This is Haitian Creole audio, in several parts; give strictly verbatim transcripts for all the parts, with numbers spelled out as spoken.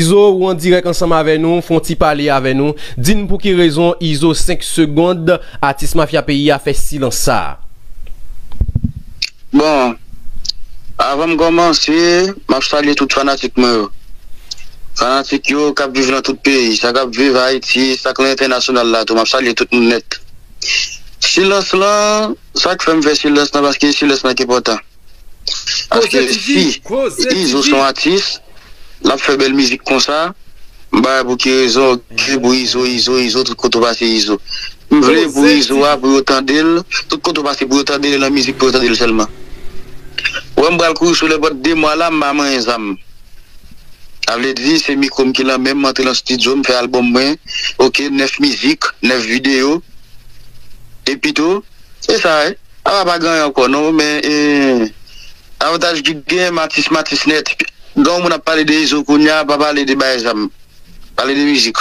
Izo, ou an dirèk ansanm avè nou, fè yon ti pale avè nou. Di n pou ki rezon Izo senk Segonn, atis mafya peyi a, fè silans sa a. Bon, avan m kòmanse, m ap salye tout fanatik mwen yo. Fanatik yo k ap viv nan tout peyi, sa k ap viv Ayiti, sa k nan entènasyonal la tou, m ap salye tout moun nèt. Silans lan, sa k fè m fè silans lan, paske silans lan k enpòtan. Paske si Izo se yon atis, l ap fè bèl mizik konsa, m pa wè pou ki rezon ke pou Izo, Izo, Izo, tout kote w pase Izo. M vle pou Izo a, pou yo tande l, tout kote w pase pou yo tande l, e nan mizik pou yo tande l sèlman. Wè m pral kouri sou lèpòt de mwa la, m pa manyen zam. Sa vle di, se mikwo m ki lan men m, m antre lan estidyo, m fè albòm mwen, oke, nèf mizik, nèf videyo, epi tou, se sa, wi. Apa pa gen anyen ankò non, men e, avantaj ki gen, m atis, m atis nèt. Gen yon moun ap pale de Izo kounye a, pa pale de bay zam. Pale de mizik.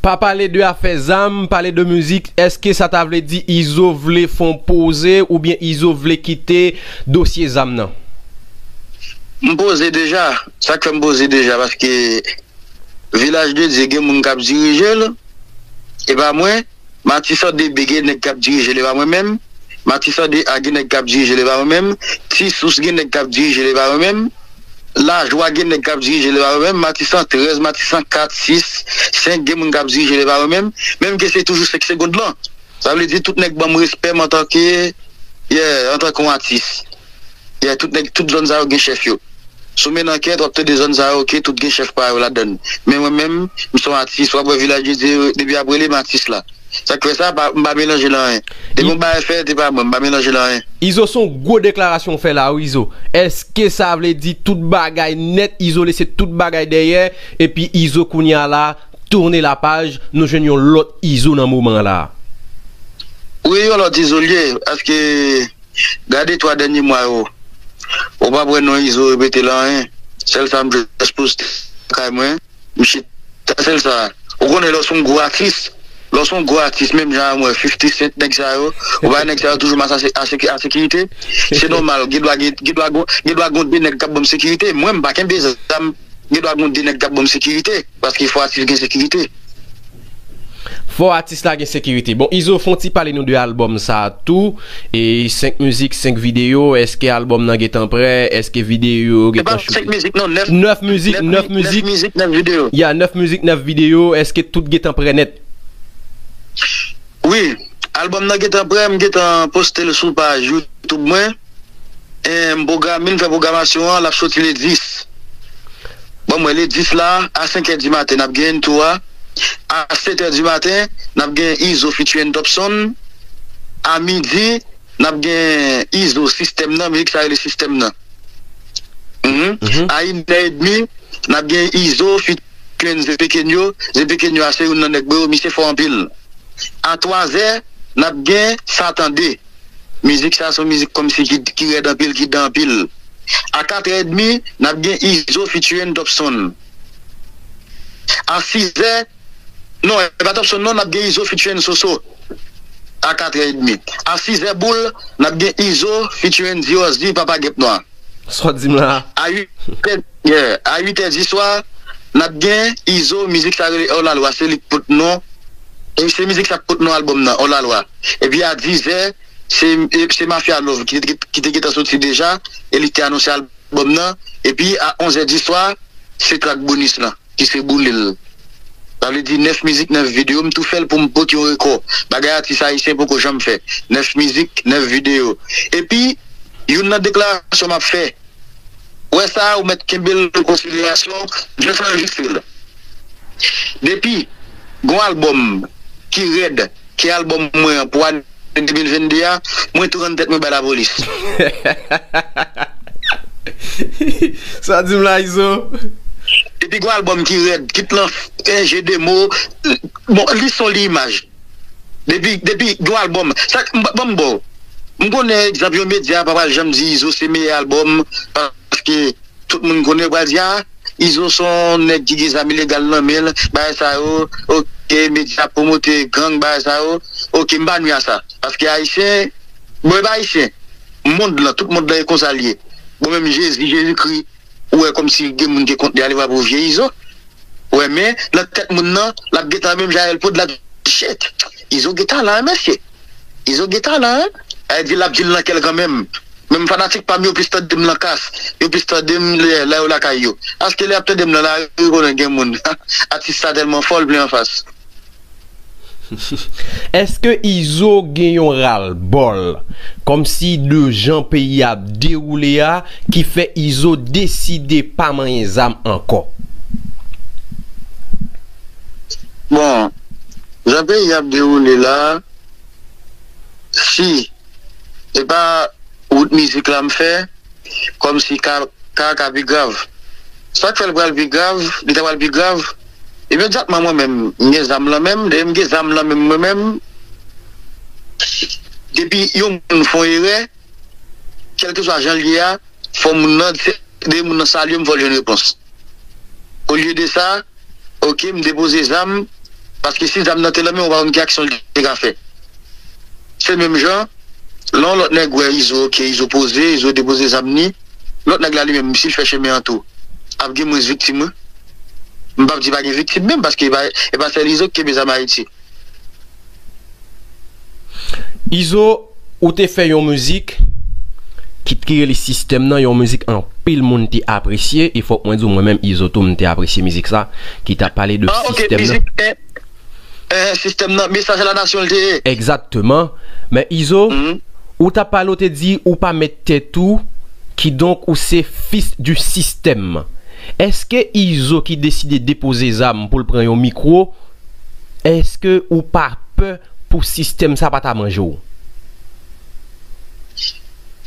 Pa pale de afè zam, pale de mizik. Èske sa ta vle di Izo vle fè yon poze oubyen Izo vle kite dosye zam nan? M poze deja. Sa k fè m poze deja, paske Vilaj de Dye gen moun k ap dirije l, e pa mwen. Matisan de B gen nèg k ap dirije l, e pa mwen menm. Matisan de A gen nèg k ap dirije l, e pa mwen menm. Ti Sous gen nèg k ap dirije l, e pa mwen menm. Lajwa gen nèg k ap dirije l, e pa mwen menm. Matisan trèz, Matisan kat, sis, senk gen moun k ap dirije l, e pa mwen menm. Menm ke se toujou senk Segonn lan. Sa vle di tout nèg ban m respè m antanke, yeah, antanke yon atis. Yeah, tout nèg, tout zòn sa yo gen chèf yo. Si w mennen ankèt, w ap tande zòn sa yo, oke, tout gen chèf pa yo ladan l. Men mwen menm, m se yon atis, w ap wè Vilaj de Dye, depi ap rele m atis la. Sa k fè sa, pa, m pa melanje l anyen. Depi yon bagay fèt, e pa mwen, m pa melanje l anyen. Izo, se yon gwo deklarasyon w fè la wi Izo. Èske sa vle di tout bagay nèt, Izo lese tout bagay dèyè, epi Izo kounye a la, tounen lapaj, nou jwenn yon lòt Izo nan moman an la? Wi, yon lòt Izo l ye, paske gade twa dènye mwa yo, ou p ap wè non Izo repete l anyen. Sèl sa m jis poste kay mwen, m chita, sèl sa. Ou konnen lè w se yon gwo atis, lè w se yon gwo atis, menm jan a mwen, fifti Cent, nèg sa yo, ou pa wè nèg sa yo toujou mache a se-, a seki-, a sekirite? Se nòmal, gen dwa gen, gen dwa gon, gen dwa gon de nèg k ap ban m sekirite. Mwen, m pa kenbe zam, gen dwa gon de nèg k ap ban m sekirite, paske fò atis gen sekirite. Fò atis la gen sekirite. Bon, Izo, fè yon ti pale nou de albòm sa a tou. E senk mizik, senk videyo. Èske albòm nan gentan prè? Èske videyo yo gentan choute? Se pa senk mizik non, nèf. Nèf mizik, nèf mizik. Nèf mizik, nèf videyo. Ya, nèf mizik, nèf videyo. Èske tout gentan prè nèt? Wi, albòm nan gentan prè, m gentan poste l sou paj YouTube mwen. E, m pwograme, m fè pwogramasyon an, l ap soti le dis. Bon, mwen, le dis la, a senk è di maten, n ap gen N two a. A sèt è di maten, n ap gen Izo featuring Topson. A midi, n ap gen Izo Sistèm nan, mizik sa rele Sistèm nan. Mhm. A inè edmi, n ap gen Izo featuring Ze Pekenyo. Ze Pekenyo a se youn nan nèg mwen yo, misye fò anpil. A twazè, n ap gen Sa Tande. Mizik sa se yon mizik kòmsi ki, ki rèd anpil, ki dan anpil. A katrè edmi, n ap gen Izo featuring Topson. A sizè, non, e pa Topson non, n ap gen Izo featuring Soso. A katrè edmi. A sizè boul, n ap gen Izo featuring Diorzi, Papa Gèp Nwa. Sa w di m la a? A uit è, yeah, a uit è di swa, n ap gen Izo, mizik sa rele Hors la loi, se li k pot non. E se mizik sa k pot non albòm nan, Hors la loi. Epi a diz è, se, e, se Mafia Love ki te, ki te gentan soti deja, e li te anonse albòm nan. Epi a onz è di swa, se trak bonis lan, ki se Boule l. Sa vle di nèf mizik, nèf videyo, m tou fè l pou m pote yon rekò. Bagay atis ayisyen poko janm fè. Nèf mizik, nèf videyo. Epi, youn nan deklarasyon m ap fè, wè sa a, ou mèt kenbe l an konsiderasyon, just anrejistre l. Depi gon albòm ki rèd, ke albòm mwen an pou ane de mil vennde a, mwen tou rann tèt mwen bay lapolis. Sa w di m la, Izo? Depi gon albòm ki rèd, kit lan, en, je de mo, bon, li son, li imaj. Depi, depi gon albòm, sa, m, ban m ba w. M konnen, egzanp, yon medya pa pral janm di Izo se meyè albòm, paske tout moun konnen, yo pral di, a, Izo se yon nèg ki gen zam ilegal nan men l, bagay sa yo, oke, medya ap pwomote gang, bagay sa yo, oke, m pa nwi a sa. Paske ayisyen, bon, e pa ayisyen, mond lan, tout mond lan e konsa l ye. Bon, menm Jezi, Jezikri, ou wè kòmsi gen moun ki kont li a, li pa pou vye Izo. Wè, men nan tèt moun nan, l ap gentan menm jan L Prod, l ap di, shit, Izo gen talan, wi, mesye. Izo gen talan, wi. Sa vle di l ap di l nan kè l kanmenm. Menm fanatik pa m yo plis tande m nan kas, yo plis tande m lè, lè yo lakay yo. Paske lè y ap tande m nan lari, yo konnen gen moun. Atis sa tèlman fò, l vle anfas. Èske Izo gen yon ralbòl, kòmsi de jan peyi a ap dewoule a, ki fè Izo deside pa manyen zam ankò? Bon, jan peyi a ap dewoule la, si e pa wout mizik la m fè, kòmsi ka, ka, ka pi grav. Sa k fè l pral pi grav, li ta pral pi grav, imedyatman mwen menm, m gen zam nan men m, depi m gen zam nan men m mwen menm, depi yon moun fè yon erè, kèlkeswa jan l ye a, fò moun nan, se, depi moun nan salye m, fò l jwenn repons. Olye de sa, oke, m depoze zam, paske si zam nan te nan men w, ou pa konn ki aksyon l te ka fè. Se menm jan, lè yon lòt nèg wè Izo, oke, Izo poze, Izo depoze zam ni, lòt nèg la li menm, si l fè chemen an tou, ap gen mwens viktim, wi. M p ap di pa gen viktim menm, paske e pa, e pa sèl Izo ki kenbe zam Ayiti. Izo, ou te fè yon mizik ki, ki rele Sistèm nan, yon mizik anpil moun te apresye, e fòk mwen di w, mwen menm Izo tou, m te apresye mizik sa, ki t ap pale de sistèm nan. Ah, ok, mizik, eh, eh, sistèm nan, mesaj a la nasyon l te ye. Egzakteman. Men Izo, ou t ap pale, ou te di ou pa mèt tèt ou, kidonk ou se fils du système. Èske Izo ki deside depoze zam pou l pran yon mikwo, èske ou pa pè pou sistèm sa pa ta manje w?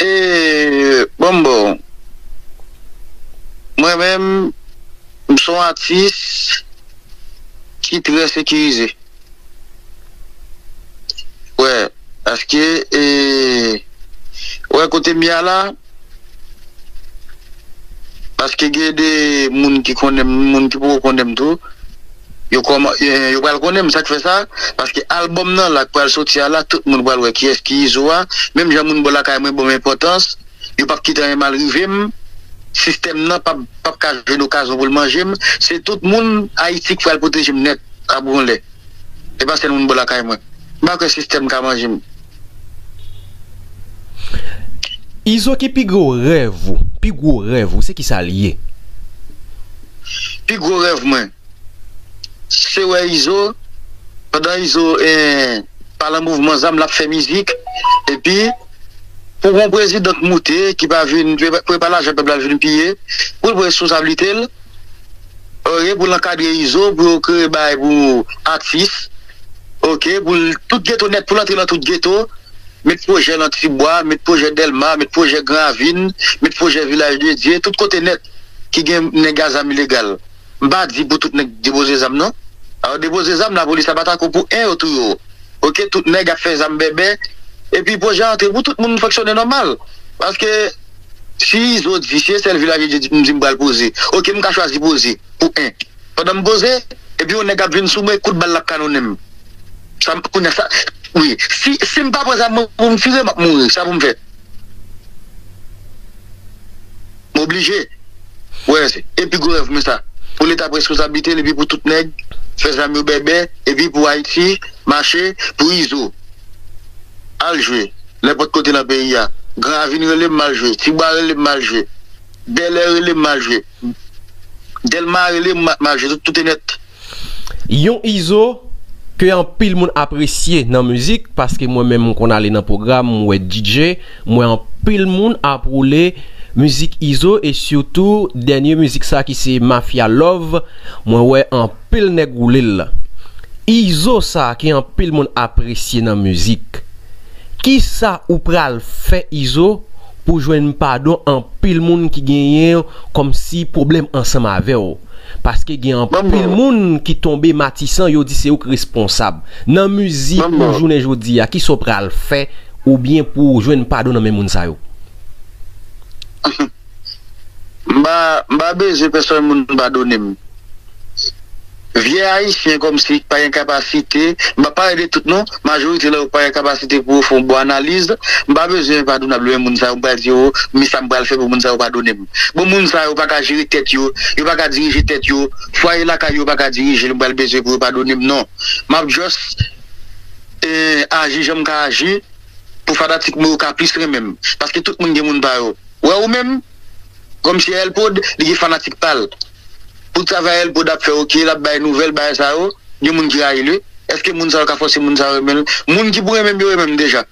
E, bon, bon. Mwen menm, m se yon atis ki trè sekirize. Wè, paske, e, wè kote m ye a la, paske gen de moun ki konnen m, moun ki poko konnen m tou, yo kòman, e, yo pral konnen m, sa k fè sa, paske albòm nan la k pral soti a la, tout moun pral wè kiyès ki Izo a, menm jan moun bò lakay mwen ban m enpòtans, yo p ap kite anyen mal rive m, sistèm nan p ap, p ap ka jwenn okazyon pou l manje m, se tout moun Ayiti k pral pwoteje m nèt, ap gon lè. E pa sèl moun bò lakay mwen. M pa kwè sistèm ka manje m. Izo, ki pi gwo rèv ou? Pi gwo rèv ou, se kisa l ye? Pi gwo rèv mwen, se wè Izo, pandan Izo, eh, pa nan mouvman zam, l ap fè mizik, epi pou yon prezidan k moute, ki pa vin, pou e pa lajan pèp la l vin piye, pou l pran responsablite l, oke, pou l ankadre Izo, pou yo kreye bagay pou atis, oke, pou l tout geto nèt, pou l antre nan tout geto, met pwojè nan Tibwa, met pwojè Dèlma, met pwojè Gran Ravin, met pwojè Vilaj de Dye, tout kote nèt ki gen nèg a zam ilegal. M pa di pou tout nèg depoze zam non. Alò depoze zam, lapolis ap atake w pou en yo touye w. Oke, tout nèg ap fè zam bèbè. Epi pwojè a antre pou tout moun fonksyone nòmal. Paske si Izo di, si e sèl Vilaj de Dye m di m pral poze, oke, m ka chwazi poze pou en. Pandan m poze, epi yon nèg ap vin sou mwen, kout bal l ap kanonnen m. Sa m, kounye a sa, wi. Si, si m pa pran zam mwen pou m tire, m ap mouri. Sa pou m fè? M oblije. Wè, se, epi gwo rèv mwen sa. Pou Leta pran responsablite l, epi pou tout nèg fè zam yo bèbè, epi pou Ayiti mache, pou Izo al jwe nenpòt kote nan peyi a. Gran Ravin rele m, m al jwe. Tibwa rele m, m al jwe. Bèlè rele m, m al jwe. Dèlma rele m, m al jwe. Tout, tout e nèt. Yon Izo ke anpil moun apresye nan mizik, paske mwen menm m konn ale nan pwogram, m wè D J, m wè anpil moun ap woule mizik Izo, e sitou dènye mizik sa ki se Mafia Love, mwen wè anpil nèg woule l. Izo sa ke anpil moun apresye nan mizik, kisa ou pral fè Izo pou jwenn padon anpil moun ki genyen kòmsi pwoblèm ansanm avè w? Paske gen anpil moun ki tonbe Matisan, yo di se ou k responsab. Nan mizik ou jounen jodi a, kisa w pral fè oubyen pou w jwenn padon nan men moun sa yo? M pa, m pa bezwen pèsòn moun padone m. Vye ayisyen kòmsi pa gen kapasite, m pa pale de tout non, majorite nan yo pa gen kapasite pou yo fè yon bon analiz. M pa bezwen pa donnen lwen moun sa yo, m pral di yo, men sa m pral fè pou moun sa yo padone m. Bon, moun sa yo pa ka jere tèt yo, yo pa ka dirije tèt yo, fwaye lakay yo pa ka dirije l, m pral bezwen pou yo padone m, non. M ap just eh, aji jan m ka aji, pou fanatik mwen yo ka plis renmen m. Paske tout moun gen moun pa yo. Wè ou menm, kòmsi Elpod, li gen fanatik pa l. Pou travay Elpod ap fè, oke, l ap bay nouvèl, bagay sa yo, gen moun ki rayi l, wi. Èske moun sa yo ka fòse moun sa yo renmen l? Moun ki pou renmen m yo renmen m deja.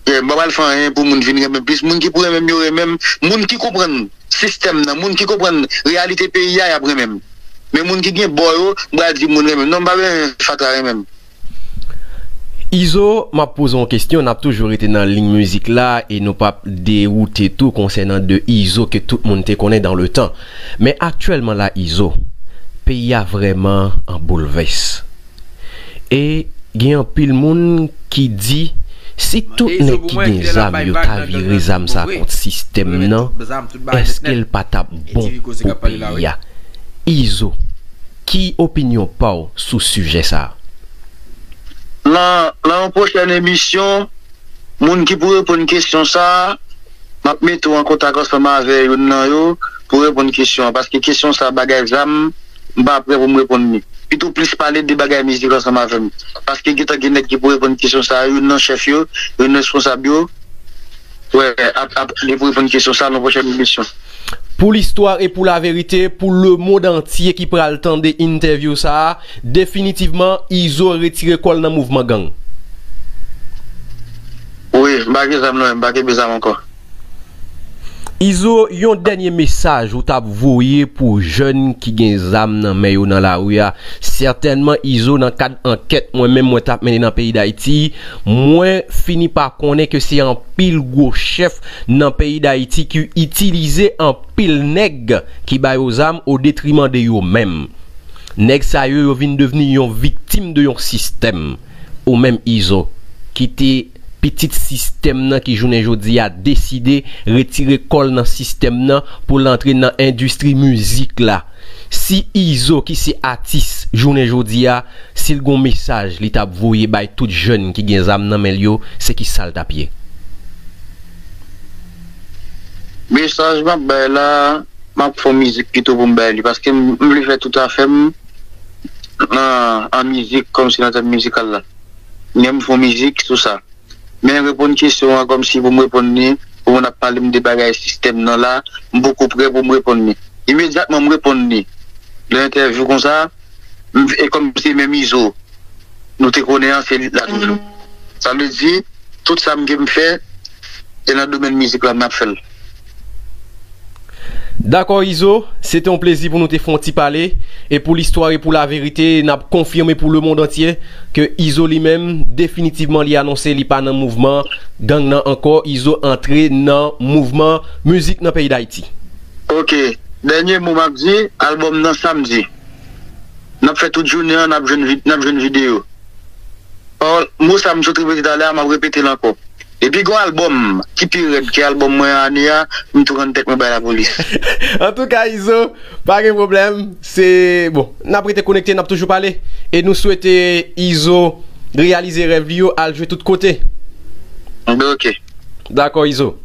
Eh, m pa pral fè anyen pou moun vin renmen m plis. Moun ki pou renmen m yo renmen m. Moun ki konprann sistèm nan, moun ki konprann reyalite peyi a, y ap renmen m. Men moun ki gen bò yo, m pral di moun renmen m. Non, m pa bezwen fatra renmen m. Izo, m ap poze w yon kesyon, n ap toujou rete nan liy mizik la e nou p ap dewoute tou konsènan de Izo ke tout moun te konnen dans le temps. Men aktyèlman la, Izo, peyi a vrèman an boulvès. E gen anpil moun ki di, si tout nèg ki gen zam yo ta vire zam sa kont sistèm nan, èske l pa t ap bon pou peyi a? Izo, ki opinyon pa w sou sijè sa a? Nan, nan yon pwochèn emisyon, moun ki pou reponn kesyon sa a, m ap mete w an kontak ansanm avè youn nan yo pou reponn kesyon an. Paske kesyon sa a, bagay zam, m pa prè pou m reponn li. Pito w plis pale de bagay mizik ansanm avè m. Paske gentan gen nèg ki pou reponn kesyon sa a, youn nan chèf yo, youn nan responsab yo, wè, ap, ap li pou reponn kesyon sa a nan pwochèn emisyon. Pou listwa e pou laverite, pou lemonn antye ki pral tande entèvyou sa a, definitivman, Izo retire kò l nan mouvman gang. Wi, m pa gen zam non, m pa kenbe zam ankò. Izo, yon dènye mesaj ou t ap voye pou jèn ki gen zam nan men yo nan lari a? Sètènman, Izo, nan kad ankèt mwen menm mwen t ap mennen nan peyi Dayiti, mwen fini pa konnen ke se anpil gwo chèf nan peyi Dayiti ki itilize anpil nèg ki ba yo zam o detriman de yo menm. Nèg sa yo, yo vin devni yon viktim de yon sistèm. Ou menm Izo, ki te pitit sistèm nan ki jounen jodi a deside retire kò l nan sistèm nan pou l antre nan endistri mizik la. Si Izo ki se atis jounen jodi a, si l gon mesaj li t ap voye bay tout jèn ki gen zam nan men l yo, se ki sa l t ap ye? Mesaj m ap bay la, m ap fè yon mizik pito pou m bay li, paske m vle fè tout afè m nan an mizik, kòmsi nan tèm mizikal la. Men m fè yon mizik sou sa. Men reponn kesyon an kòmsi pou m reponn li, pou moun ap pale m de bagay sistèm nan la, m poko prè pou m reponn li. Imedyatman m reponn li nan entèvyou konsa, m, e kòmsi menm Izo nou te konnen an, se li la toujou. Sa vle di, tout sa m gen m fè, e nan domèn mizik la m ap fè l. Dakò Izo, se te yon plezi pou nou te fè yon ti pale. E pou listwa e pou laverite, n ap konfime pou lemonn antye ke Izo li menm, definitivman li anonse li pa nan mouvman gang nan ankò. Izo antre nan mouvman mizik nan peyi Dayiti. Ok, dènye mo m ap di, albòm nan samdi. N ap fè tout jounen an, n ap jwenn vid, n ap jwenn videyo. Pawòl, mo sa m sot repete talè a, m ap repete l ankò. Depi gen yon albòm ki pi rèd ke albòm mwen an ane a, m tou rann tèt mwen bay lapolis. Antouka, Izo, pa gen pwoblèm. Se, bon, n ap rete konekte, n ap toujou pale. E nou swete Izo reyalize rèv li yo, al jwe tout kote. Enben, ok. Dakò, Izo.